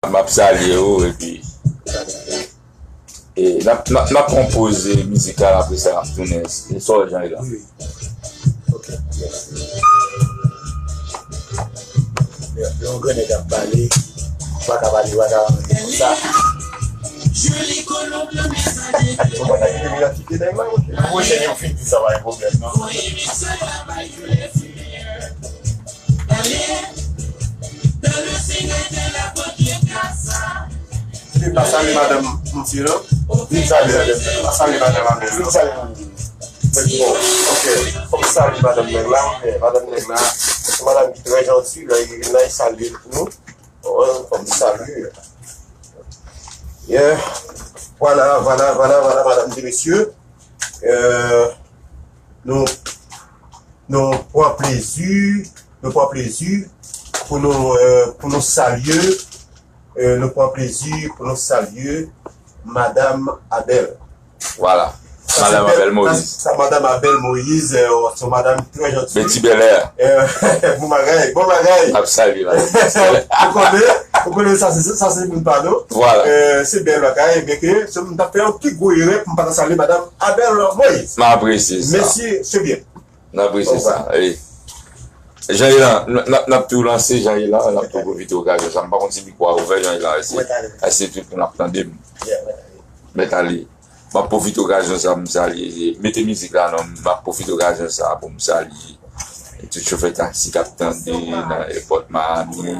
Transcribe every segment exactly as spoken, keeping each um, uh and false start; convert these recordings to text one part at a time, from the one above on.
M ap salye w, epi e, n ap, n ap, n ap pran poz mizik la, apre sa n ap tounen. E sa w, Jean Elan? Wi, wi. Ok. Lè, lè yon grannèg ap pale, ou pa ka pale, ou pa ka konsa. Ou pa ka kite m nan kite nèg la, ok. Pwochèn yo fin di sa, pa gen pwoblèm, non. Li pa salye madanm misye, non? Li salye madanm. Pa salye madanm Abel, non? Li salye madanm. Bon, ok. Fòk m salye madanm nèg la, ok. Madanm nèg la, se madanm ki trè janti, lè li vin la, li salye nou. Fòk m salye. Yeah. Vwala, vwala, vwala, vwala, madam e mesye. Euh, nou, nou pran plezi, nou pran plezi pou nou, euh, pou nou salye, euh, nou pran plezi pou nou salye Madam Abel. Vwala. Madam Abel Moïse. Sa, sa, Madam Abel Moïse, euh, se yon madanm trè janti. Beti Bèlè. Euh, bon bagay, bon bagay. Ap salye la. Ou konnen, ou konnen sa se, sa se moun pa nou. Vwala. Euh, se bèl bagay, men ke se moun ta fè yon pi gwo erè pou m pa ta salye Madam Abel Moïse. M apresye sa. Mesye, se byen. M apresye sa. Jean Elan, n, n, n ap tou lanse Jean Elan, n ap tou pwofite okazyon sa. M pa konn si mikwo a ouvè, Jean Elan, èske, èske tout moun ap tande m? Mèt ale. M ap pwofite okazyon sa pou m salye, mete mizik la non, m ap pwofite okazyon sa pou m salye tout chofè taksi k ap tande nan èpòt Miami,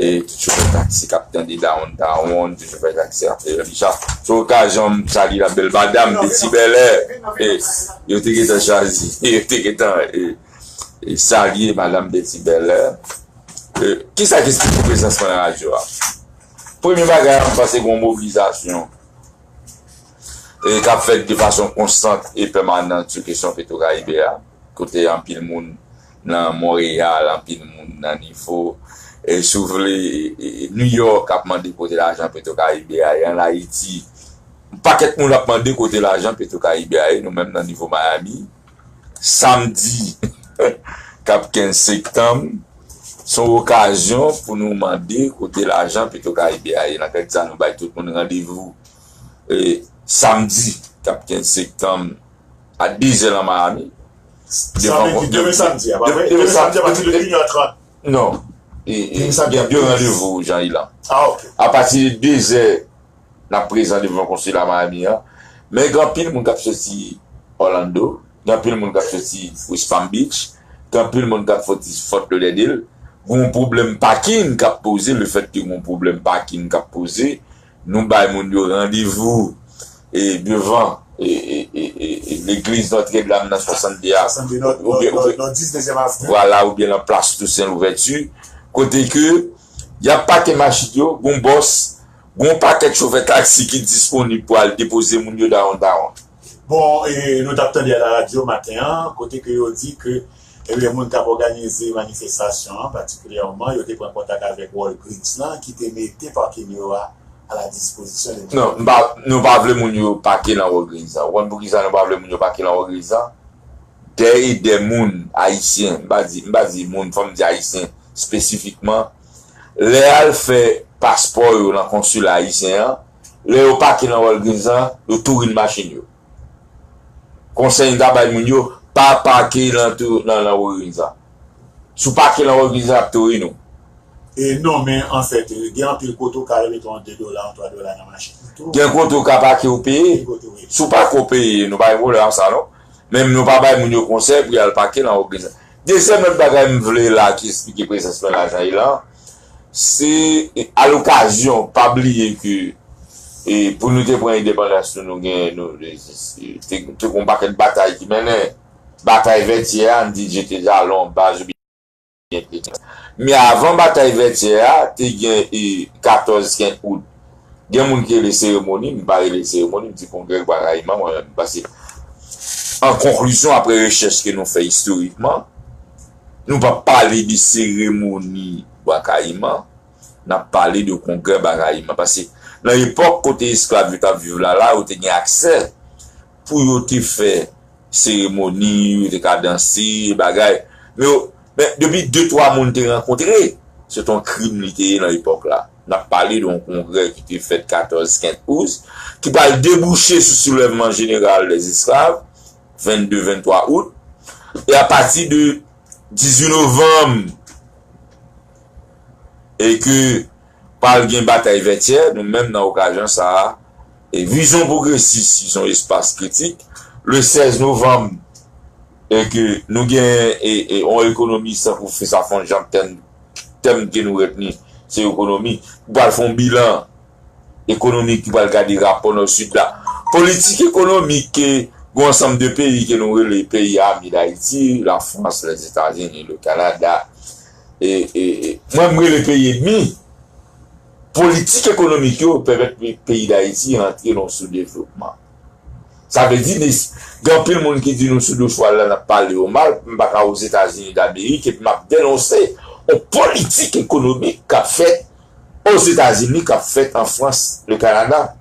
e tout chofè taksi k ap tande downtown, tout chofè taksi k ap fè Richard. Se okazyon m salye la bèl madam Beti Bèlè. E yo te gentan chwazi, yo te gentan, e, e salye madam Beti Bèlè. E, kisa ki esplike prezans mwen nan radyo a? Premye bagay, m panse gen yon mobilizasyon e k ap fèt de fason konstant e pèmanan sou kesyon Petwokaribe a, kote anpil moun nan Monreyal, anpil moun nan Nifo, e si w vle, e, e, New York ap mande kote lajan Petwokaribe a ye, ann Ayiti. Yon pakèt moun ap mande kote lajan Petwokaribe a ye, nou menm nan nivo Miami, samdi k ap kenz septanm, se yon okazyon pou nou mande kote lajan Petwokaribe a ye. Nan kèk sa, nou bay tout moun randevou, e, samdi k ap kenz septanm a dezè nan Miami. Sa vle di demen samdi a, pa vre? Demen samdi apati de inè trant. Non. E, e, gen de randevou, Jean Elan. Ah, ok. Apati de dezè, n ap prezan devan konsila Miami an. Men gen anpil moun k ap soti Orlando, gen anpil moun k ap soti West Palm Beach, gen anpil moun k ap soti Fort Lauderdale. Gen yon pwoblèm pakin k ap poze, lefètke gen yon pwoblèm pakin k ap poze, nou bay moun yo randevou, e, devan, e, e, e, e, e, legliz Notre Dame nan swasannde a. Swasannde, nan, oubyen, nan, oubyen, nan diznèvyèm avni. Vwala, oubyen nan plas Toussaint Louverture, kote ke y ap pake machin yo, gon bòs, gon pakèt chofè taksi ki disponib pou al depoze moun yo downtown. Bon, e, nou t ap tande a la radyo maten an, kote ke yo di ke, ebyen, moun k ap òganize manifestasyon an, patikilyèman, yo te pran kontak avèk Walgreens lan, ki te mete pakin yo a, a la dispozisyon de moun. Non, m pa, nou pa vle moun yo pake nan Walgreens lan. Ou konn poukisa nou pa vle moun yo pake nan Walgreens lan? Dè e dè moun ayisyen, m pa di, m pa di moun, fò m di ayisyen espesifikman, lè y al fè paspò yo nan konsila ayisyen an, lè yo pake nan Walgreens lan, yo tourin machin yo. Konsèy m ta bay moun yo, pa pake nan tou, nan, nan Walgreens lan. Si w pake nan Walgreens lan, y ap tourin ou. E non, men anfèt, gen anpil kote w ka mete yon de dola, yon twa dola nan machin ou tou. Gen kote w ka pake, w peye. Gen kote, wi. Si w pake, w peye, nou pa gen pwoblèm ak sa, non. Men nou pa bay moun yo konsèy pou y al pake nan Walgreens. Dezyèm lòt bagay m vle la ki esplike prezans mwen la, Jean Elan, se, e, alokazyon, pa bliye ke, e, pou nou te pran endepandans nou, nou gen, nou, e, e, te, te gen yon pakèt batay ki mennen. Batay Vètyè a, n di je te jalon, baz oubyen Men avan batay Vètyè a, te gen, e, katòz kenz out. Gen moun ki rele seremoni, m pa rele seremoni, m di kongrè Bwa Kayiman, mwen menm. Paske, an konklizyon, apre rechèch ke nou fè istorikman, nou p ap pale de seremoni Bwa Kayiman, n ap pale de kongrè Bwa Kayiman. Paske, nan epòk kote esklav yo t ap viv la, la, yo te gen aksè pou yo te fè seremoni, yo te ka danse, bagay. Men yo, men depi de twa moun te rankontre, se t on krim li te ye nan epòk la. N ap pale de yon kongrè ki te fèt katòz, kenz out, ki pral debouche sou soulèvman jeneral dèzesklav, vennde, venntwa out, e apati de dizuit novanm, e ke pral gen batay vètyè, nou menm nan okazyon sa a, e Vizyon Pwogresis, ki se yon espas kritik, le sèz novanm, e ke nou gen e, e, yon ekonomi tankou Fesa Fonjan, tèm, tèm ke nou retni, se ekonomi. Nou pral fè yon bilan ekonomik ki pral gade rapò Nò-Sid la. Politik ekonomik ke yon ansanm de peyi ke nou rele peyi ami Dayiti, Lafrans, Lèzetazini, le Kanada, e, e, e, mwen m rele peyi ènmi, politik ekonomik yo pèmèt pe-, peyi Dayiti rantre nan soudevlopman. Sa vle di, gen anpil moun ki di nou sou do chwal la, n ap pale yo mal, m pa ka Ozetazini Damerik, epi m ap denonse yon politik ekonomik k ap fèt Ozetazini, k ap fèt an Frans, le Kanada.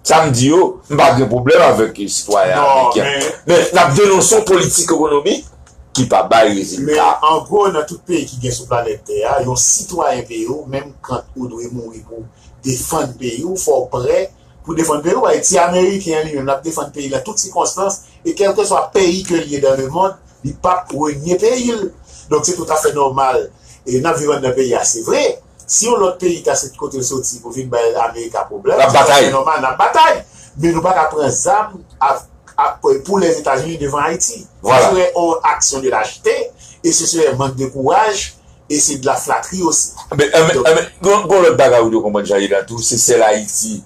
Sa m di yo, m pa gen pwoblèm avèk sitwayen ameriken. Men, n ap denonse yon politik ekonomik ki pa bay rezilta. Men, an gwo, nan tout peyi ki gen sou planèt tè a, yon sitwayen peyi w, menm kan ou dwe mouri pou defann peyi w, fò w prè pou defann peyi w. Ayiti ameriken an li menm, l ap defann peyi l an tout sikonstans, e kèlkeswa peyi ke l ye dans le monde, li p ap renye peyi l. Donk, se toutafè nòmal. E n ap viv anndan peyi a, se vre. Si yon lòt peyi ta se kote l soti pou vin bay Amerika pwoblèm, se toutafè nòmal, n ap batay. Men nou pa ka pran zam a, a, pou Lèzetazini devan Ayiti. Se serè yon aksyon de lajte, e se serè mank de kouraj, e se de la flatri osi. Men, men, men, gon, gon lòt bagay ou dwe konprann, Jean Yves, tou, se sèl Ayiti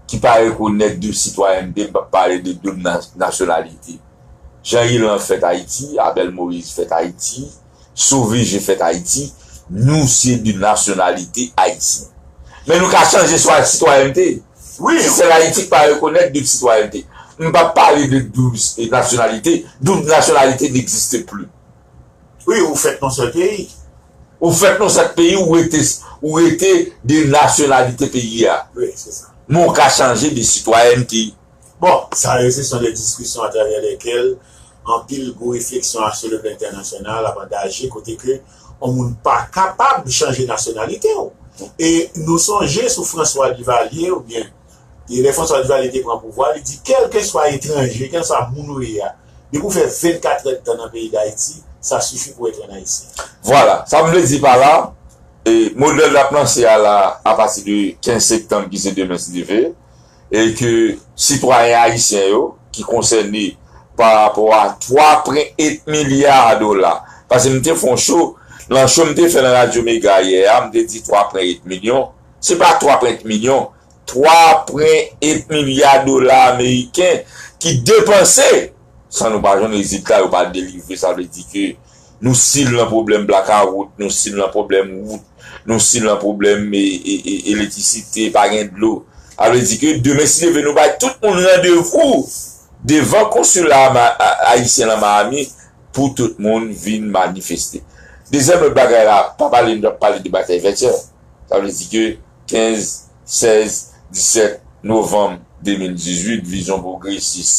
ki pa rekonèt doub sitwayènte, m p ap pale de doub na-, nasyonalite. Jean Yves fèt Ayiti, Abel Moïse fèt Ayiti, Sauvé Jean fèt Ayiti, nou se de nasyonalite ayisyen. Men nou ka chanje swa sitwayènte. Si sèl Ayiti ki pa rekonèt doub sitwayènte. M p ap pale de doub, e, nasyonalite. Doub nasyonalite n'existe plus. Wi, ou fèt nan sèl peyi. Ou fèt nan sèl peyi, ou rete, ou rete de nasyonalite peyi a. Wi, se sa. Men ou ka chanje de sitwayènte. Bon, sa yo, se sont des discussions à travers lesquelles anpil gwo refleksyon asou le plan entènasyonal ap angaje, kote ke yon moun pa kapab chanje nasyonalite w. E nou sonje sou François Duvalier, oubyen, e lè François Duvalier te pran pouvwa, li di, kèlkeswa etranje, kèlkeswa moun ou ye a, depi w fè vennkat èdtan nan peyi Dayiti, sa sifi pou w èt yon Ayisyen. Vwala, sa m vle di pa la, e modèl n ap lanse a la, apati de kenz septanm, ki se demen si Dye vle, e ke sitwayen ayisyen yo ki konsène pa rapò a twa pwen et milya dola. Paske m te fè yon show, nan show m te fè nan Radyo Mega yè a, m te di twa pwen et milyon. Se pa twa pwen et milyon, twa pwen et milya dola ameriken ki depanse san nou pa jwenn rezilta, yo pa delivre. Sa vle di ke nou still nan pwoblèm blakawout, nou still nan pwoblèm wout, nou still nan pwoblèm e, e, e, elektrisite, pa gen dlo. Sa vle di ke demen, si Dye vle, nou bay tout moun randevou devan konsila ma-, a-, ayisyen nan Miami pou tout moun vin manifeste. Dezyèm lòt bagay la, pa pale, n ap pale de batay vètyè. Sa vle di ke kenz, sèz, disèt novanm de mil dizuit, Vizyon Pwogresis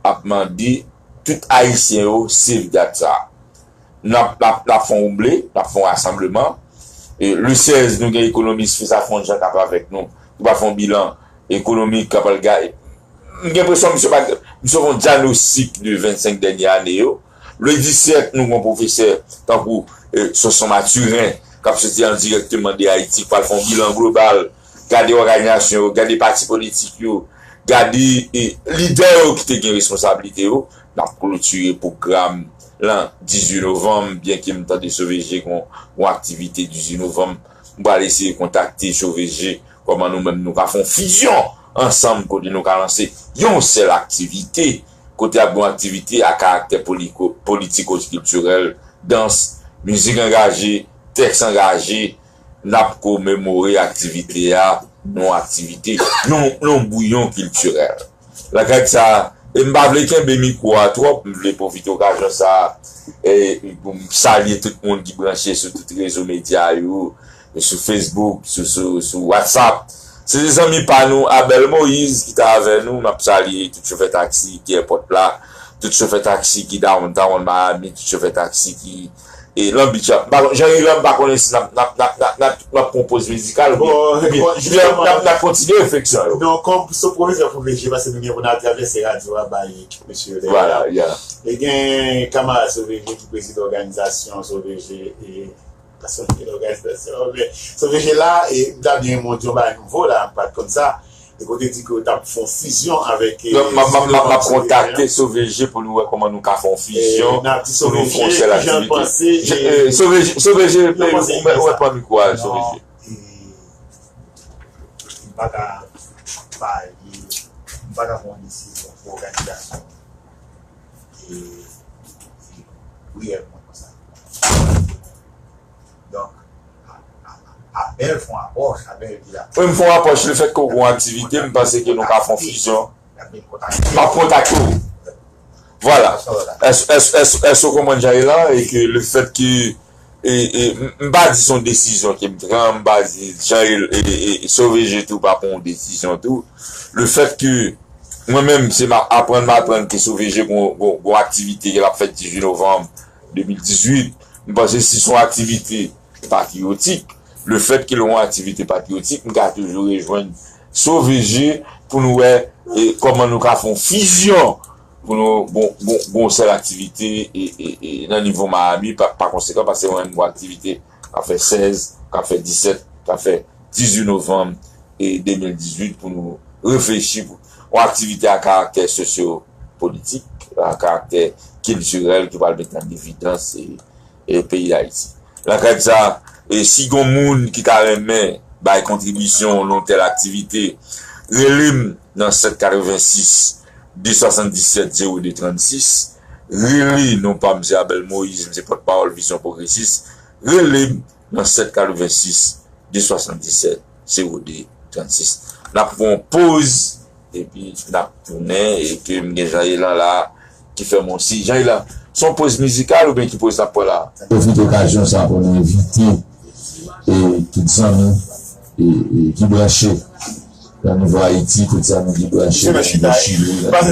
ap mande tout Ayisyen yo save dat sa a. N ap, n ap, n ap fè yon wouble, n ap fè yon rasanbleman. E, le sèz, nou gen ekonomis Fesa Fonjan k ap avèk nou, ki va fè yon bilan ekonomik, k ap al gade. M gen enpresyon misye pa, misye fè yon dyagnostik de vennsenk dènye ane yo. Le disèt, nou gen yon pwofesè tankou, e, Sonson Mathurin, k ap soti an dirèkteman de Ayiti, k pral fè yon bilan global, gade òganizasyon yo, gade pati politik yo, gade, e, lidè yo ki te gen responsablite yo. N ap klotire pwogram lan dizuit novanm, byenke m tande Sove Je gen yon, yon aktivite dizuit novanm. M pral eseye kontakte Sove Je, kòman nou menm nou ka fè yon fizyon ansanm kote nou ka lanse yon sèl aktivite, kote ap gen yon aktivite a karaktè poliko-, politiko-kiltirèl, dans, mizik angaje, tèks angaje, n ap komemore aktivite a, nan yon aktivite, nan, nan yon bouyon kiltirèl. Lakay sa, e m pa vle kenbe mikwo a twòp, m vle pwofite okazyon sa, e pou m salye tout moun ki branche sou tout rezo medya yo, sou Facebook, sou, sou, sou WhatsApp. Se te zanmi pa nou, Abel Moïse, ki t avè nou. M ap salye tout chofè taksi ki èpòt la, tout chofè taksi ki downtown Miami, tout chofè taksi ki e Long Beach la. M pa konn, Jean Ilan, m pa konnen si n ap, n ap, n ap, n ap, n ap, n ap pran poz mizikal, oubyen, oubyen, oubyen n ap, n ap kontinye refleksyon yo. Donk, kòm sou pwofesè pou V G, paske nou gen pou n al travèse radyo a bay ekip mesye yo dèyè a. Vwala, yeah. E gen kanmarad Sovejé ki prezidan òganizasyon Sovejé, e pa Sovejé lòganizasyon, men Sovejé la, e m ta byen renmen w di yon bagay nouvo la, m pa t konn sa. E kote di ke w t ap fè yon fizyon avèk, e, Donk, m ap, m ap, m ap, m ap kontakte Sovejé pou nou wè kòman nou ka fè yon fizyon, pou nou fè yon sèl aktivite. Sovejé, Sovejé, ou mèt pran mikwo a, Sovejé. E, m pa ka pale, m pa ka pran desizyon pou òganizasyon, e, e, priyè mwen konsa. Donk, a, a, a, apèl fè yon apwòch, apèl di la. Wi, m fè yon apwòch, lefètke w gen yon aktivite, m panse ke nou ka fè yon fizyon. M ap kontakte w. Vwala. Èske, èske, èske, èske w konprann jan e la, e ke lefètke, e, e, m, m pa di se yon desizyon ke m pran, m pa di jan e, e, e, e Sovejé tou pa pran yon desizyon tou. Lefètke mwen menm, se m ap aprann, m aprann ke Sovejé gon, gon, gon aktivite ke l ap fè dizuit novanm de mil dizuit. M panse si se yon aktivite patriyotik, lefètke l yon aktivite patriyotik, m ka toujou rejwenn Sovejé pou nou wè, e, kòman nou ka fè yon fizyon pou nou gon, gon, gon sèl aktivite, e, e, e, nan nivo Miami, pa, pa konsekan, paske mwen menm gon aktivite k ap fè sèz, k ap fè disèt, k ap fè dizuit novanm, e, de mil dizuit pou nou reflechi pou yon aktivite a karaktè sosyo-politik, a karaktè kiltirèl ki pral met an evidans, e, e peyi Dayiti. Nan kad sa, e si gon moun ki ta renmen bay kontribisyon nan yon tèl aktivite, rele m nan sèt katrevensis, de swasanndisèt, zewo de trannsis. Rele, non pa m se Abel Moïse, m se pòtpawòl Vizyon Pwogresis. Rele m nan sèt katrevensis, de swasanndisèt, zewo de trannsis. N ap pran yon poz, epi n ap tounen, e ke m gen Jean Elan la, ki fè m yon siy. Jean Elan, se yon poz mizikal oubyen ki poz n ap pran la? Pwofite okazyon sa pou nou envite, e, tout zanmi, e, e, ki branche nan Nouvo Ayiti, tout zanmi ki branche nan Chili, nan